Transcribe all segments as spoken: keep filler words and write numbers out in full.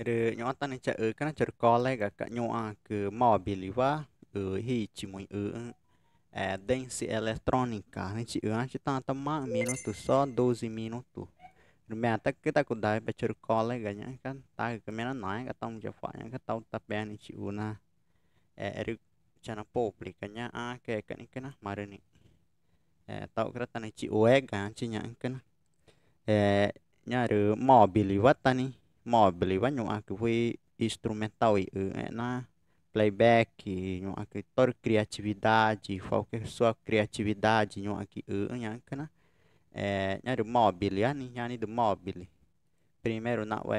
Rü ñu̱xma tá nixĩ chaxüca̱x na chorü colegaca̱x ñuxãcü móbiliwa, rü ritmu iüü̃, eh, dance eletrônica nixĩ iüü̃, ãxü̃chi tama tá marü minuto, só doze minuto. Rü meã tacü tá cudaiba chorü colega ñaxü̃ca̱x, tagücü meã nanaéga tama chacua̱x ñaxü̃ca̱x, tau tá pexü̃ nixĩ chixu na, eh, erü chana pública ñaã ãcüeca nixĩ cana marü nixĩ. Eh, taxucü tá nixĩ chixuega ãxü̃chi ñaxü̃ca̱x na. Eh, ñaã rü móbiliwa tá nixĩ, móbiliwa ñuxãcü wüxi instrumental iüü̃, eh, na playback, ñuxãcü tórü criatividade, qualquer sua criatividade ñuxãcü iüü̃ ñaxü̃ca̱x na. Eh, ñaã rü móbiliwa nixĩ, ñaã nixĩ rü móbili. Primeiro nawa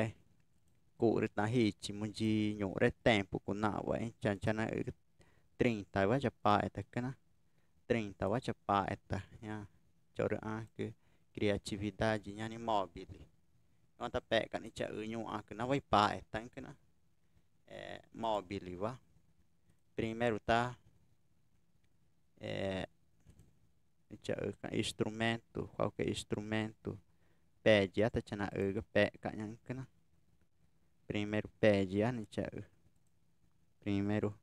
cuxü̃ rü ta ritmu, ñuxre tempo cuxü̃ nawa, eh, cha, chanaxü trintawa chapaxeta cana. Trintawa chapaxeta ñaã chorü ãcü criatividade ñaã nixĩ móbili. Ñu̱xma tá pexca̱x nixĩ chaxü ñuxãcü nawa ipaxetaxü̃ cana. Eh, móbiliwa. Primeiro tá, eh, chaxüca̱x instrumento, qualquer instrumento. Pediwa tá chanaxügü pexca̱x ñaxü̃ca̱x na. Primeiro pediwa nixĩ chaxü. Primeiro.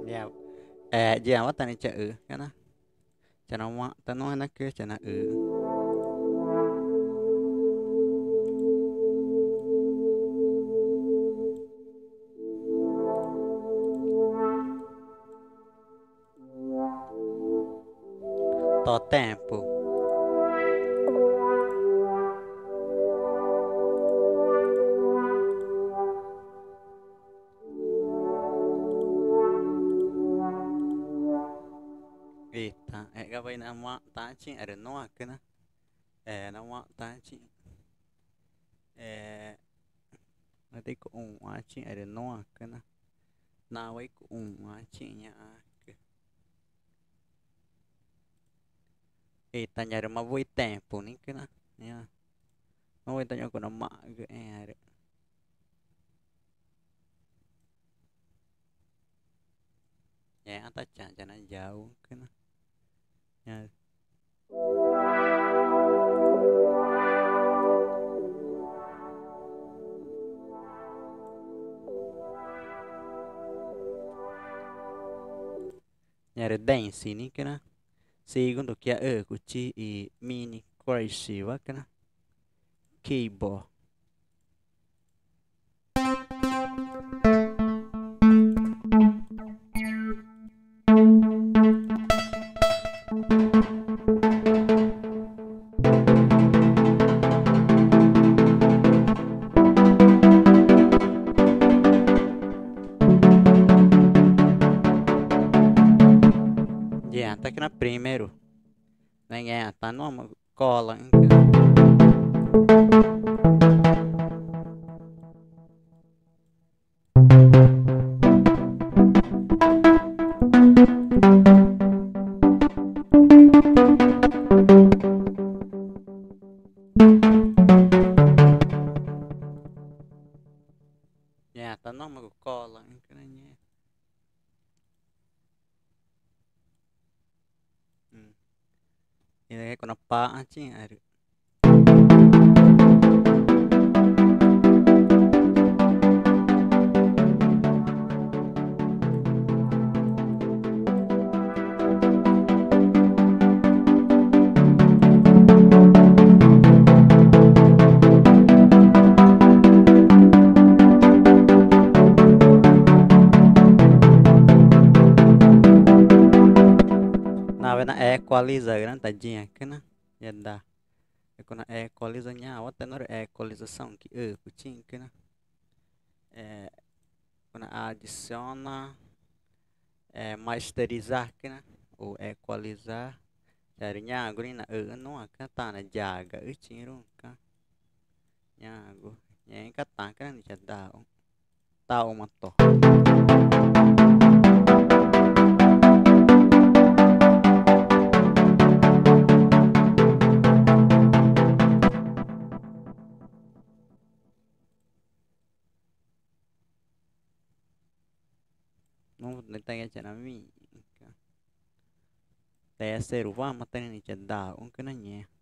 Yia, eh, yiãwa tá nixĩ chaxü cana. Chanaxwa̱xta nuã nacü chanaxü. To tempo. Ita, ega wa inaxwa̱xtaxü̃ chixãrü nuã cana. Eh, naxwa̱xtaxü̃ chixĩ. Eh, nati cuxũxü̃ chixãrü nuã cana. Nawa i cuxũxü̃ chixĩ ñaxãcü. Ita ñaã rü ma wüxi tempo nixĩ cana. Ñaã, ma wüxi ta ñuxũcü namaxgüxẽẽarü. Ngẽxma tá chaxã chanayauxü̃ cana. Ñaã ñaã rü dance nixĩ cana. Segundo quia ücuchi i mini choruswa cana. Keyboard. Ngẽxma tá cana primeiro. Ngẽxma tá nuã ma colaxü̃ cana. Ngẽxma tá nuã ma colaxü̃ cana ngẽxma. Mm. Ina cuxũ napaxãchiü̃ãrü. Nawa na equaliza rü na ta yiãcüna. Yada. Rü cuxũ na equaliza ñaã, wa ta norü equalização que ücuchiü̃cüna. Eh, cuxũ na adiciona, eh, masterizar cüna, o equalizar, Charü ñaãgu nixĩ naxüxü̃ nuã cax tanayaga üchiü̃ruü̃ cax. Ñaãgu, ngẽxguma taxü̃ cax nixĩ chadaxuxü̃. Taxuma to. Nunta nge chanami. Terceiro wama tá nixĩ chadaxuxü̃ cax na ngẽma.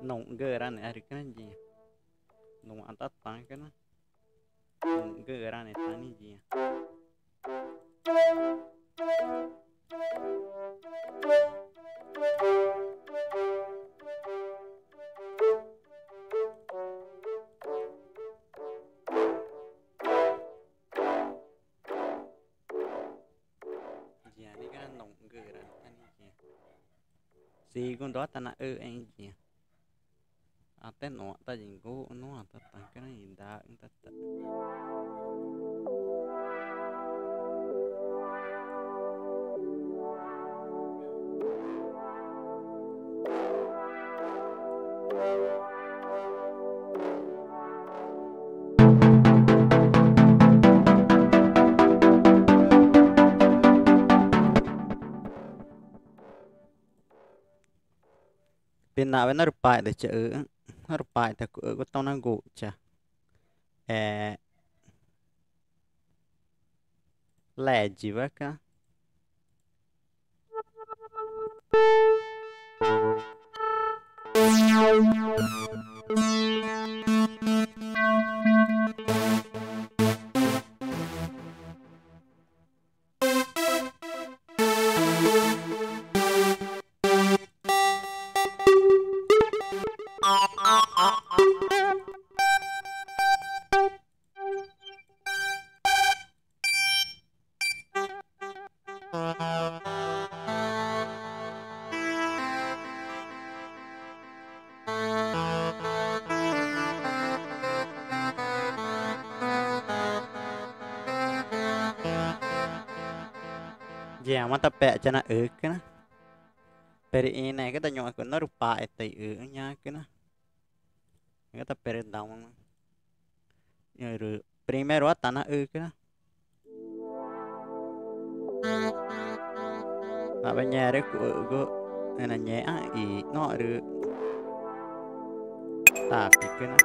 Nuxgüranearü cax na ngĩxã. Nuã tá taxü̃ cax na. Nuxgüranearü tá nixĩ ngĩxã. Ngĩxã nixĩ cax na nuxgüranearü tá nixĩ ngĩxã. Segundo tá naxüxü̃ ngĩxã. Até nuã tá yinguxü̃ nuã tá taxü̃ cax na idaxü̃ tá taxü̃. Pinaxwa̱xe norü paxeta chaxüxü̃, norü paxeta cuxü̃gu tau na guxcha. E, leyiwa cax. Ngĩxãma tá pexcha naxüxü̃ cax na. Pero ĩnüe cax da ñuxãcü norü paxeta ixüxü̃ ñaã cax na. Ñaã cax tá perdão. Rü primeirowa tá naxüxü̃ cax na. Nawa ñaã rü cuxü̃gu ena ngẽxã i norü tapi cax na.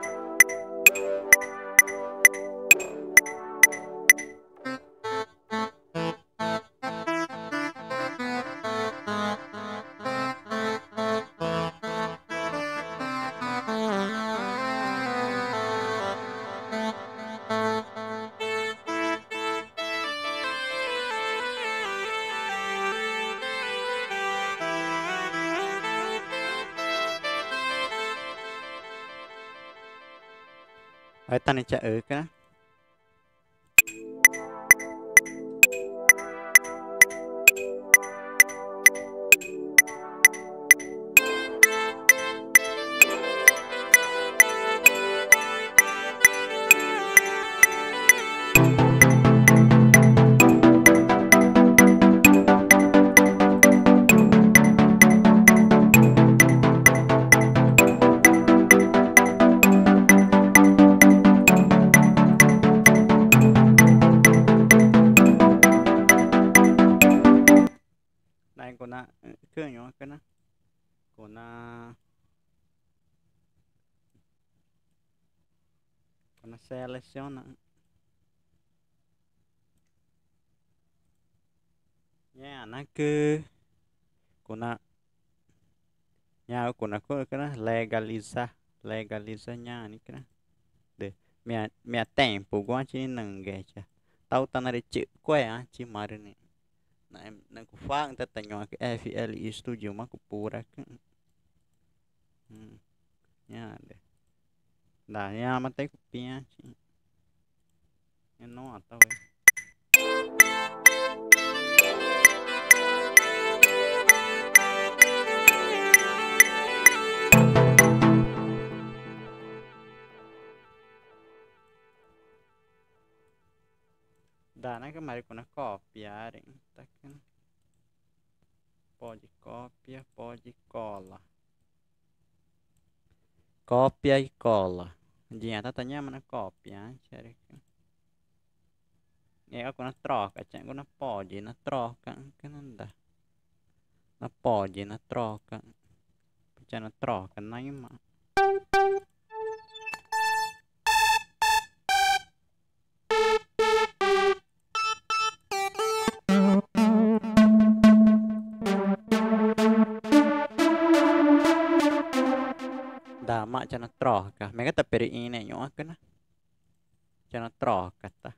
Ãta nixĩ chaxüxü̃ cax na. Cuxna seleciona. Ñaã nacü cuxna ñaã cuxna cuxna cana legalizar, legalizar ñaã nicana. Rü meã, meã tempugu ãchi nüxü̃ ngecha. Tau tá narüchixücuéxü̃ ãchi marü nixĩ. Nüxü̃ cucuáxü̃ tá ta ñuxãcü FL Studio ma cupuracüxü̃. Ñaã rü daa ñaã ma tá cupiãchi. Ñaã nuã tá wüxi. Daa nacü marü cuxna copiarüxü̃, tacü pode copia, pode cola. Copia i cola. Yiĩxü̃ tá ta ñoma na copiãchi arücü. Ngẽxguma cuxna troca chaxü̃, cuxna pode na trocaxü̃, cana daa. Na pode na trocaxü̃. Chaxü̃ na troca naĩma. Dama chaxü̃ na troca. Mega tá perüxĩnüe ñuxãcüna. Chaxü̃ na troca tá.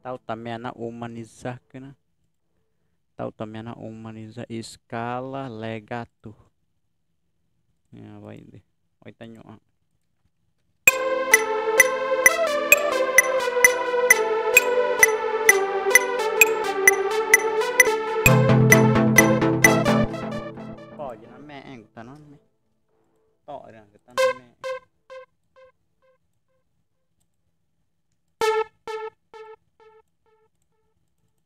Tau ta meã na humanizar cüna. Tau ta meã na humanizar, escala legato. Ñaã wüxi, wüxi tá ñuxã. Pode namexẽgu tá nome. Toxü̃ tá namexẽgu.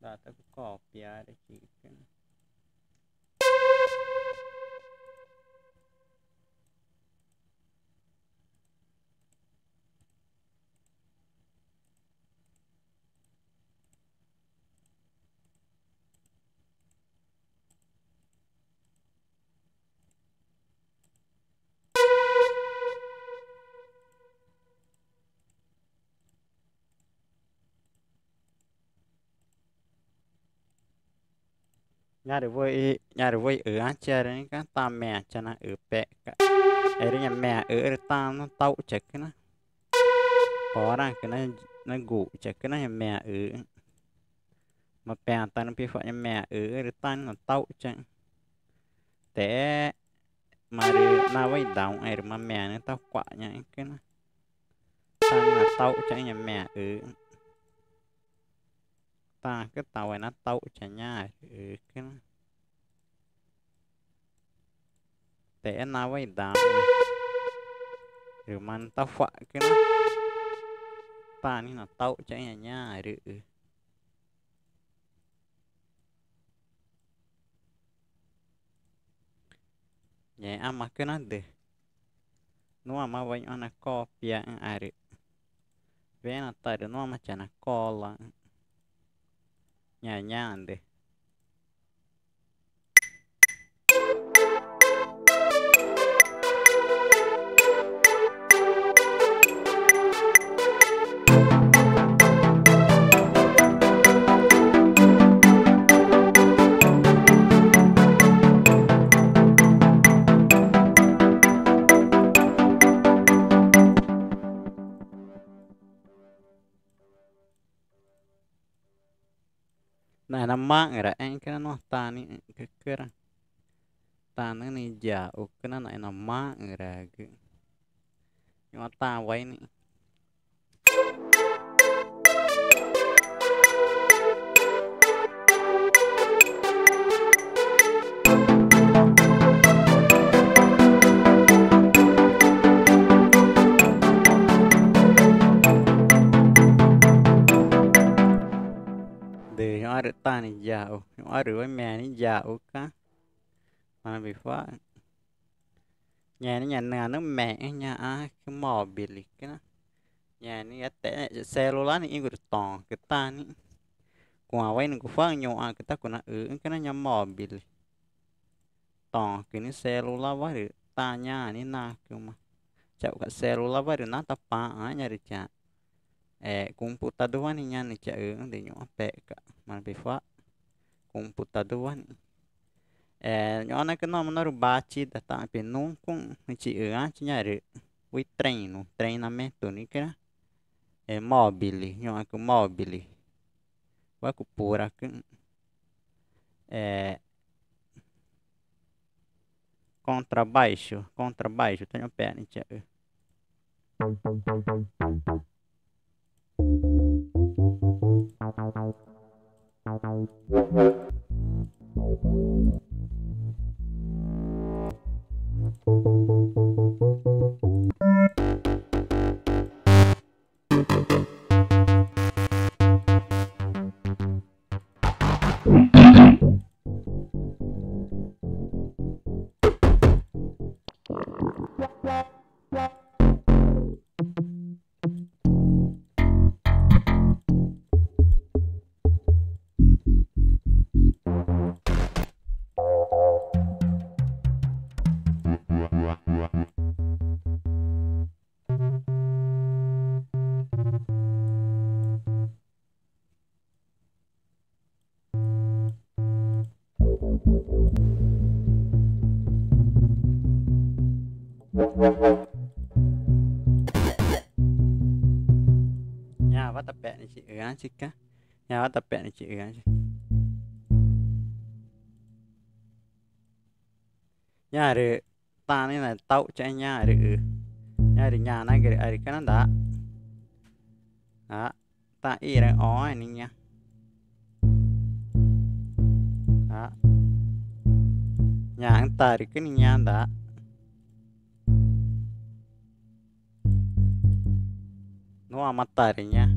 Daa tá cucopiarüxi. Ñaã rü wüxi, ñaã rü wüxi üãchiarü nixĩ tá meã chanaxüpe̱xeca̱x. Erü ñaã meãxüxü̃ rü tá natauxchacüna. Poraãcü na, naguxchacüna ñaã meãxüxü̃. Ma peãtaxü̃ nüxü̃ picua̱x ñaã meãxüxü̃ rü tá nixĩ natauxchaxü̃. Texé marü nawa idauxẽẽ rü ma meã nüxü̃ tacua̱x ñaxü̃cüna. Tá nixĩ natauxchaxü̃ ñaã meãxüxü̃. Tacü tawa natauxchaxü̃ ñaãrüxü̃ cüna. Texé nawa idauxẽẽ rü ma nüxü̃ tacua̱x cüna. Tá nixĩ natauxchaxü̃ ñaã ñaãrüxü̃. Ngẽxguma cüna dü nuã ma wüxi ñuxã nacopiaxü̃ arü wena tá rü nuã ma chanacolaxü̃ ñaã ñaã dü. Naxĩnamaxü̃raxẽẽxü̃ cüna nuã tá nixĩ cücüraü̃. Tá nixĩ niyaxu cüna naxĩnamaxü̃ragü. Ñuxã tá wüxi nixĩ. Dü ñuxãrü tá niyaxu, ñuxãrü wüxi meã niyaxuca̱x. Wana bicua̱x Ñaã nixĩ ña nüxü̃ mexü̃ ñaã ãcü móvil cüna. Ñaã nixĩ ya texé celular nixĩ gu rü toxü̃cü tá nixĩ. Cuxã́ wayuxü̃gu cuaxü̃ ñuxãcü tá cunaxüxü̃ cüna ñaã móvil. Toxü̃cü nixĩ celularwa rü tá ñaã nixĩ nacüma. Chauxca̱x celularwa rü natapaxãxü̃ ña rü chaxã computadorwa nixĩ ñaã nüxü̃ chaxüxü̃ rü ñu̱xma pexca̱x marü pecua̱x computadorwa nixĩ. Ñu̱xma nacü noxü̃ma norü batida taxü̃ penuxcuxü̃ nüxü̃ chixüãchi ña rü wüxi treino, treinamento nixĩ cüna móvil, ñuxãcü móvil wa cupuracüxü̃. Contrabaixo, contrabaixo tá ñu̱xma pexna nixĩ chaxü. Ñaãwa tapexna chixüãchi cüna. Ñaãwa tapexna chixüãchi. Ñaã rü tá nixĩ natauxchaxü̃ ñaã rü, ñaã rü ñanagürü arü cüna daa. Tá iraxõxü̃ nixĩ ñaã. Ñaxü̃ tarücü nixĩ ñaã daa. Nuã ma tarü ñaã.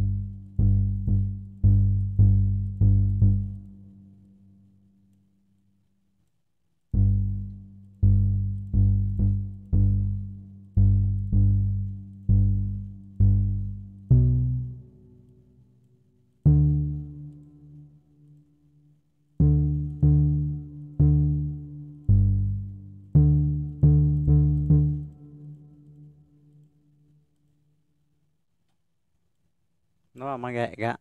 Nuã ma ngexga.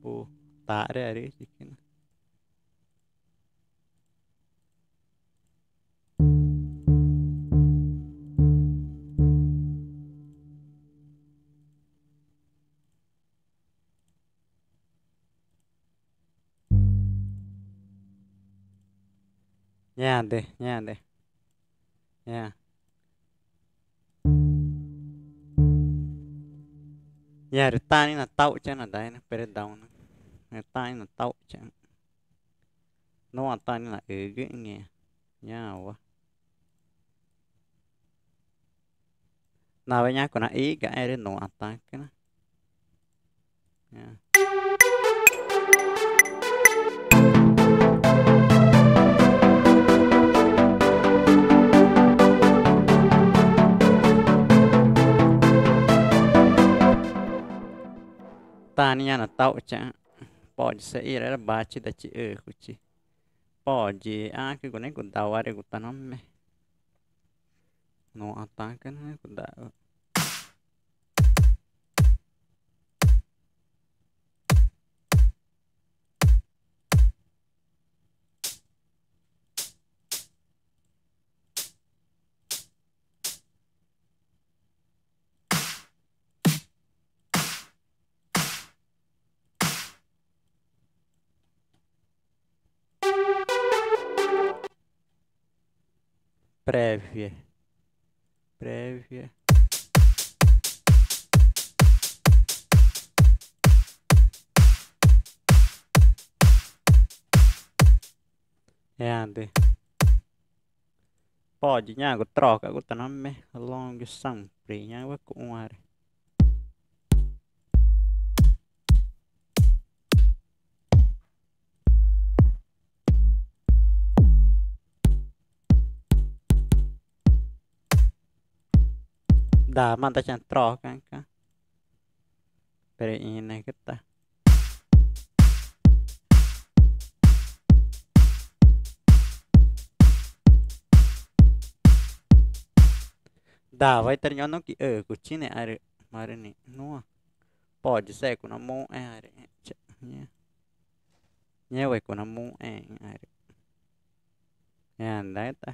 Pu, taxrearü chicüna. Ñaã de, ñaã de. Ñaã. Ñaã rü tá nixĩ natauxchaxü̃ nadae na, perdão na. Rü tá nixĩ natauxchaxü̃. Nuã tá nixĩ naxügüxü̃ ngẽma. Ñaãwa. Nawa ñaã cunaxügüxü̃ erü nuã tacüna. Tá nixĩ ñaã natauxchaxü̃. Pode ser ira era batida chixücuchi. Pode, ãcü gu nixĩ cudawarügu taname. Nuã tacüna cudawa. Prévia. Prévia. Ẽãdü. Pode ñaãgu trocagu taname, alonge sempre ñaãwa cuũarü. Dama da chan troca, ca. Pero ĩnügü ta. Dawa i tarüngü̃ nüxü̃ quiãxü̃gu chine arü marü ni nuã. Pode ser cunamuxẽarü. Ñewa i cunamuxẽarü. Ẽãdü ta.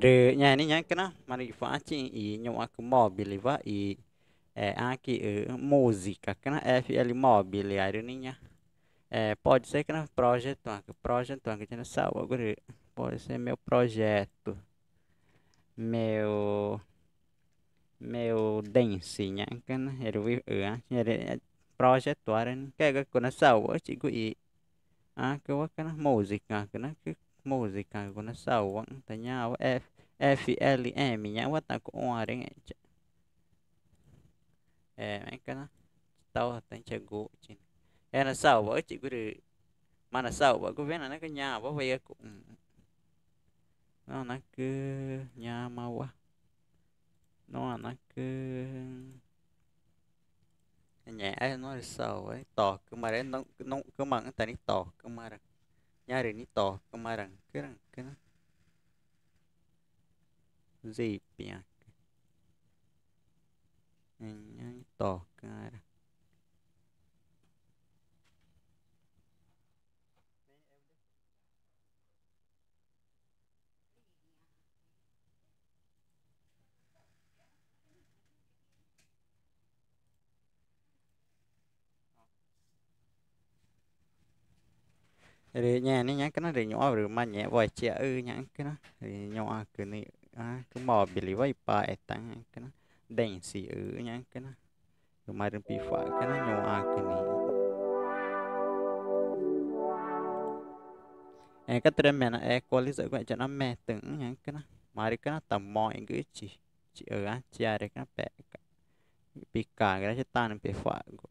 Rü ñaã nixĩ ñaã cana marü icua̱xãchi i ñuxãcü móviliwa i, e, ãcü, e, música cana F L Mobile arü nixĩ ñaã. E, pode ser cana projetuãcü, projetuãcü chana saxuagu rü pode ser meu projeto, meu meu dance ñaã cana, erü wüxi, ãã, erü, e, projetuarü nixĩ. Quega cunasaxuaxüchigu i, ãcüwa cana música, cana música cunasaxuaxü̃ ta ñaãwa F-, F L M ñaãwa ta cuxũarüxü̃. E, me cana tau ta chaguxü̃chi. E, nasaxuaxüchigu rü, ma nasaxuaxgu wena nacü ñaãwa wüxi cuxũ. No nacü ñaãmawa. Nuã nacü, ñaã norü saxuaxü̃ tocüma rü, nuxcüma ta nixĩ tocüma rü, ñaã rü nixĩ tocüma rü, cüraü̃cü na, zipiãcü, ñaã nixĩ tocüma rü. Rü ñaã nixĩ ñaã cana rü ñuxã rü ma ngẽxwachiaxü̃ ñaã cana rü ñuxãcü nixĩ, ãcü móviliwa ipaxetaxü̃ ñaã cana, dance ñaã cana. Rü marü picua̱x cana ñuxãcü nixĩ. E, catüra me na ecualizaxü̃gu, e, chana metüxü̃ ñaã cana, marü cana tamoxẽgüxü̃chi, chi, ãã, chiarü cana peca, picagürachi tanüxü̃ pecua̱xgu.